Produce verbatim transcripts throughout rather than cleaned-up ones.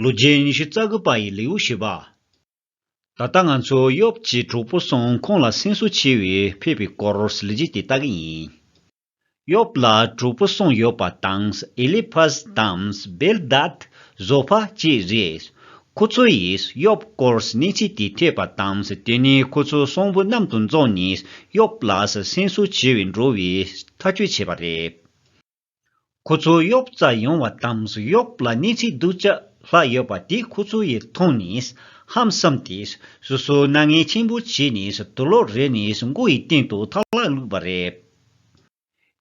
ལོ་རྒྱུས་ཉི་ཤུ་རྩ་དགུ་པ་ཡི་ལེའུ་བཞི་པ། ད་ལྟ་ང་ཚོ་ཡོབ་ཀྱི་གྲོགས་པོ་གསུམ་ཁོང་ལ་སེམས་གསོ་བྱེད་པའི་ཕེབས་པའི་སྐོར་ལོ་རྒྱུས་དེ་ལྟ་གི་ཡིན། ཡོབ་ལ་གྲོགས་པོ་གསུམ་ཡོད་པ་དང་ཨེ་ལི་ཕཱས་དང་བེལ་དཱད་ཟོ་ཕ་བཅས་རེད། ཁོ་ཚོ་ཡིས་ཡོབ་སྐོར་གནས་ཚུལ་དེ་ཐོས་པ་དང་དེ་ནས་ཁོ་ཚོ་གསུམ་པོ་མཉམ་དུ་འཛོམས་ནས་ཡོབ་ལ་སེམས་གསོ་བྱེད་པའི་འགྲོ་བའི་ཐག་གཅོད་བྱས་པ་རེད། ཁོ་ཚོ་ཡོབ་རྩར་ཡོང་བ་དང་ཡོབ་ལ་གནས་ཚུལ་སྡུག་ཅག་ལྷག་ཡོད་པ་དེ་ཁོ་ཚོ་ཡིས་མཐོང་ནས་ཧང་སངས་ཏེ་སོ་སོ་སྣང་ངལ་ཆེན་པོ་བྱས་ནས་དུག་ལོག་རེག་ནས་མགོ་ཡི་སྟེང་དུ་ཐལ་བ་བླུགས་པ་རེད།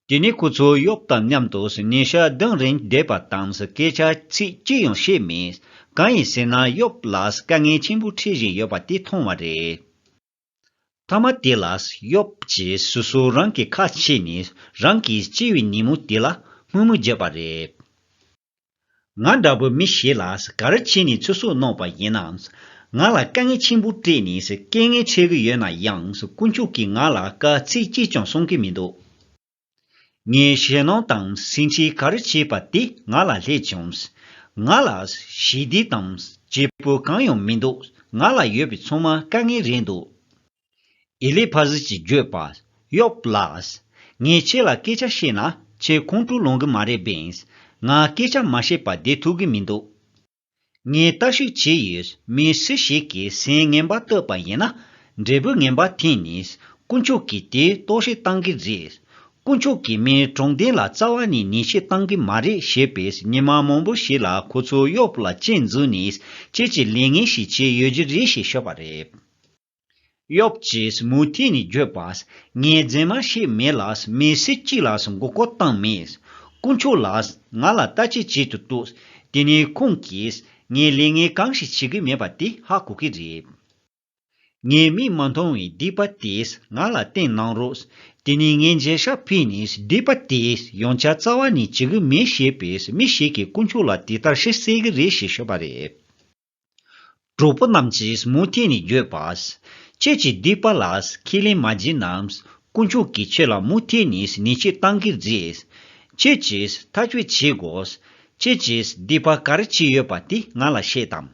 དེ་ནས་ཁོ་ཚོ་ཡོབ་དང་མཉམ་དུ་ཉིན་ཞག་བདུན་རིང་བསྡད་པ་དང་སྐད་ཆ་ཚིག་གཅིག་ཡང་བཤད་མེད། གང་ཡིན་ཟེར་ན་ཡོབ་ལ་དཀའ་ངལ་ཆེན་པོ་འཕྲད་བཞིན་ཡོད་པ་དེ་མཐོང་བ་རེད། མཐའ་མ་དེ་ལ་ཡོབ་ཀྱིས་སོ་སོ་རང་གི་ཁ་ཕྱེ་ནས་རང་གི་སྐྱེས་པའི་ཉིན་མོ་དེ་ལ་དམོད་མོ་བརྒྱབ་པ་རེད། ང་འདྲ་པོ་མི་ཞིག་ལ་ག་རེ་བྱས་ནས་ཚེ་སྲོག་གནང་བ་ཡིན་ནམ། ང་ལ་དཀའ་ངལ་ཆེན་པོ་སྤྲད་ནས་སྐད་ངན་འཕྲད་ཀྱི་ཡོད་ན་ཡང་དཀོན་མཆོག་གིས་ང་ལ་བཀའ་ཚིག་གཅིག་ཀྱང་གསུང་གི་མི་འདུག་ངའི་ཞེད་སྣང་དང་སེམས་ཁྲལ་ག་རེ་བྱས་པ་དེ་ང་ལ་སླེབས་བྱུང་། ང་ལ་ཞི་བདེ་དང་སྐྱིད་པོ་གང་ཡང་མི་འདུག་ང་ལ་ཡོད་པའི་ཚང་མ་དཀའ་ངལ་རེད་འདུག་ཨེ་ལི་ཕ་ཟི་གྱིས་བརྗོད་པ། ཡོབ་ལགས། ངས་ཁྱེད་ལ་སྐད་ཆ་བཤད་ན་ཁྱེད་ཁོང་ཁྲོ་ལངས་གི་མ་རེད་པས། ང་སྐད་ཆ་མ་བཤད་པ་བསྡད་ཐུབ་གི་མི་འདུག་ངས་ལྟ་ཞིབ་བྱས་ཡོད། མི་སུ་ཞིག་གིས་སེམས་ངན་པ་བཏབ་པ་ཡིན་ན་འབྲས་བུ་ངན་པ་འཐེན་ནས་དཀོན་མཆོག་གིས་དེ་རྟོག་ཞིབ་བཏང་གི་རེད། དཀོན་མཆོག་གིས་མིའི་དྲང་བདེན་ལ་རྩ་བ་ནས་ཉེས་ཆད་བཏང་གི་མ་རེད་ཞེས་པས་ཉི་མ་མང་པོ་ཞིག་ལ་ཁོ་ཚོ་ཡོབ་ལ་སྐྱོན་འཛུགས་ནས་ཁྱེད་ཀྱིས་ལས་ངན་ཞིག་བྱས་ཡོད་རྒྱུ་རེད་ཞེས་ཤོད་པ་རེད། ཡོབ་ཀྱིས་མུ་མཐུད་ནས་བརྗོད་པ། ངས་རྫུན་མ་བཤད་མེད་ལ་མི་སུ་གཅིག་ལ་མགོ་སྐོར་བཏང་མེད། དཀོན་མཆོག་ལ་ང་ལ་ལྟ་ཅི་བྱེད་དུ་བཏུགས། དེ་ནས་ཁོང་གིས་ངས་ལས་ངན་གང་ཞིག་བྱེད་ཀྱི་མེད་པ་དེ་ཧ་གོ་གི་རེད། ངས་མིག་མ་མཐོང་བའི་སྡིག་པ་དེས་ང་ལ་བསྟན་གནང་རོགས། དེ་ནས་ངས་མཇལ་ཤ་ཕུལ་ནས་སྡིག་པ་དེས་ཡང་བསྐྱར་རྩ་བ་ནས་བྱེད་ཀྱི་མེད་ཞེས་པས་མི་ཞིག་གིས་དཀོན་མཆོག་ལ་དེ་ལྟར་ཞུ་སྲིད་ཀྱི་རེད་ཞེས་ཤོད་པ་རེད། གྲོགས་པོ་རྣམས་ཀྱིས་མུ་མཐུད་ནས་བརྗོད་པ། ཁྱེད་ཀྱིས་སྡིག་པ་ལ་ཁས་ལེན་མ་བྱས་ན། དཀོན་མཆོག་གིས་ཁྱེད་ལ་མུ་མཐུད་ནས་ཉེས་ཆད་གཏང་གི་རེད། ཁྱེད་ཀྱིས་ཐག་གཅོད་བྱེད་དགོས། ཁྱེད་ཀྱིས་སྡིག་པ་ག་རེ་བྱས་ཡོད་པ་དེ་ང་ལ་བཤད་དང་།